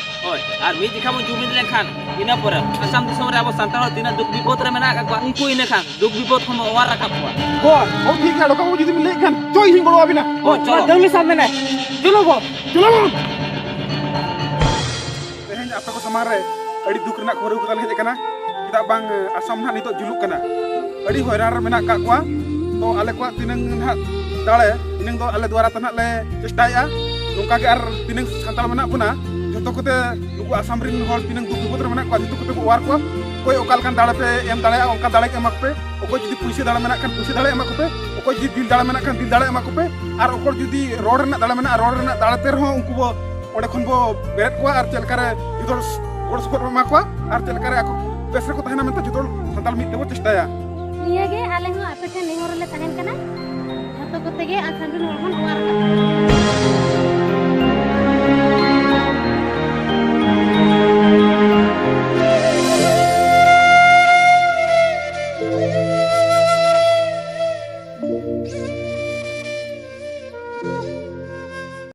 ᱦᱳᱭ, ᱟᱨ ᱢᱤᱫ ᱡᱮᱠᱷᱟ ᱵᱚᱱ ᱡᱩᱢᱤᱫ ᱞᱮᱱᱠᱷᱟᱱ, ᱤᱱᱟᱹ ᱯᱚᱨᱮ ᱟᱥᱟᱢ ᱫᱤᱥᱚᱢ ᱨᱮ ᱟᱵᱚ ᱥᱟᱱᱛᱟᱲ ᱦᱚᱲ ᱛᱤᱱᱟᱹᱜ ᱫᱩᱠ ᱵᱤᱯᱚᱫ ᱨᱮ ᱢᱮᱱᱟᱜ ᱟᱠᱟᱫ ᱠᱚᱣᱟ, ᱩᱱᱠᱩ ᱤᱱᱟᱹ ᱠᱷᱟᱱ ᱫᱩᱠ ᱵᱤᱯᱚᱫ ᱠᱷᱚᱱ ᱵᱚᱱ ᱚᱣᱟᱨ ᱨᱟᱠᱟᱵ ᱠᱚᱣᱟ᱾ ᱦᱳᱭ, ᱦᱳᱭ, ᱴᱷᱤᱠ ᱜᱮᱭᱟ, ᱰᱚᱠᱟ ᱵᱟᱹᱵᱩ, ᱡᱩᱫᱤ ᱵᱤᱱ ᱞᱟᱹᱭᱮᱫ ᱠᱷᱟᱱ, ᱪᱚ, ᱤᱧ ᱦᱚᱧ ᱜᱚᱲᱚ ᱟᱵᱤᱱᱟ᱾ ᱦᱳᱭ, ᱪᱚᱞᱚ᱾ ᱫᱟᱹᱣᱞᱤ ᱥᱟᱵ ᱢᱮᱱᱟᱭ, ᱪᱚᱞᱚ ᱵᱚ᱾ ᱪᱚᱞᱚ ᱵᱚ᱾ ᱛᱮᱦᱮᱧ ᱟᱯᱮ ᱠᱚ ᱥᱟᱢᱟᱝ ᱨᱮ ᱟᱹᱰᱤ ᱫᱩᱠ ᱨᱮᱱᱟᱜ ᱠᱷᱚᱵᱚᱨ ᱟᱹᱜᱩ ᱠᱟᱛᱮ ᱞᱮ ᱦᱮᱡ ᱟᱠᱟᱱᱟ᱾ ᱪᱮᱫᱟᱜ ᱵᱟᱝ, ᱟᱥᱟᱢ ᱱᱟᱦᱟᱜ ᱱᱤᱛᱚᱜ ᱡᱩᱞᱩᱜ ᱠᱟᱱᱟ, ᱟᱹᱰᱤ ᱦᱚᱭᱨᱟᱱ ᱨᱮ ᱢᱮᱱᱟᱜ ᱟᱠᱟᱫ ᱠᱚᱣᱟ᱾ ᱛᱚ ᱟᱞᱮ ᱠᱚᱣᱟᱜ ᱛᱤᱱᱟᱹᱝ ᱱᱟᱦᱟᱜ ᱫᱟᱲᱮ, ᱤᱱᱟᱹᱝ ᱫᱚ ᱟᱞᱮ ᱫᱩᱣᱟᱨᱟ ᱛᱮ ᱱᱟᱦᱟᱜ ᱞᱮ ᱪᱮᱥᱴᱟᱭᱮᱫᱼᱟ᱾ ᱱᱚᱝᱠᱟ ᱜᱮ ᱟᱨ ᱛᱤᱱᱟᱹᱝ ᱥᱟᱱᱛᱟᱲ ᱢᱮᱱᱟᱜ ᱵᱚᱱᱟ, ᱡᱚᱛᱚ ᱠᱚᱛᱮ ᱱᱩᱠᱩ ᱟᱥᱟᱢ ᱨᱮᱱ ᱦᱚᱲ ᱛᱤᱱᱟᱹᱝ ᱫᱩᱠ ᱵᱤᱯᱚᱫ ᱨᱮ ᱢᱮᱱᱟᱜ ᱠᱚᱣᱟ, ᱡᱚᱛᱚ ᱠᱚᱛᱮ ᱵᱚ ᱚᱣᱟᱨ ᱠᱚᱣᱟ᱾ ᱚᱠᱚᱭ ᱚᱠᱟ ᱞᱮᱠᱟᱱ ᱫᱟᱲᱮ ᱯᱮ ᱮᱢ ᱫᱟᱲᱮᱭᱟᱜᱼᱟ, ᱚᱱᱠᱟ ᱫᱟᱲᱮ ᱜᱮ ᱮᱢᱟ ᱠᱚᱯᱮ᱾ ᱚᱠᱚᱭ ᱡᱩᱫᱤ ᱯᱩᱭᱥᱟᱹ ᱫᱟᱲᱮ ᱢᱮᱱᱟᱜ ᱠᱷᱟᱱ ᱯᱩᱭᱥᱟᱹ ᱫᱟᱲᱮ ᱮᱢᱟ ᱠᱚᱯᱮ, ᱚᱠᱚᱭ ᱡᱩᱫᱤ ᱫᱤᱞ ᱫᱟᱲᱮ ᱢᱮᱱᱟᱜ ᱠᱷᱟᱱ ᱫᱤᱞ ᱫᱟᱲᱮ ᱮᱢᱟ ᱠᱚᱯᱮ, ᱟᱨ ᱚᱠᱚᱭ ᱡᱩᱫᱤ ᱨᱚᱲ ᱨᱮᱱᱟᱜ ᱫᱟᱲᱮ ᱢᱮᱱᱟᱜᱼᱟ, ᱨᱚᱲ ᱨᱮᱱᱟᱜ ᱫᱟᱲᱮ ᱛᱮ ᱨᱮᱦᱚᱸ ᱩᱱᱠᱩ ᱵᱚ ᱚᱸᱰᱮ ᱠᱷᱚᱱ ᱵᱚ ᱵᱮᱨᱮᱫ ᱠᱚᱣᱟ ᱟᱨ ᱪᱮᱫ ᱞᱮᱠᱟᱨᱮ ᱡᱚᱛᱚ ᱦᱚᱲ ᱜᱚᱲᱚ ᱥᱚᱯᱚᱦᱚᱫ ᱵᱚ ᱮᱢᱟ ᱠᱚᱣᱟ ᱟᱨ ᱪᱮᱫ ᱞᱮᱠᱟᱨᱮ ᱟᱠᱚ ᱵᱮᱥ ᱨᱮᱠᱚ ᱛᱟᱦᱮᱱᱟ ᱢᱮᱱᱛᱮ ᱡᱚᱛᱚ ᱦᱚᱲ ᱥᱟᱱᱛᱟᱲ ᱢᱤᱫ ᱛᱮᱵᱚ ᱪᱮᱥᱴᱟᱭᱟ᱾ ᱱᱤᱭᱟᱹᱜᱮ ᱟᱞᱮ ᱦᱚᱸ ᱟᱯᱮ ᱴᱷᱮᱱ ᱱᱮᱦᱚᱨ ᱨᱮᱞᱮ ᱛᱟᱦᱮᱱ ᱠᱟᱱᱟ᱾ ᱡᱚᱛᱚ ᱠᱚᱛᱮ ᱜᱮ ᱟᱨ ᱥᱟᱺᱜᱤᱧ ᱦᱚᱲ ᱵᱚᱱ ᱚᱣᱟᱨ ᱠᱟᱜ ᱠᱚᱣᱟ᱾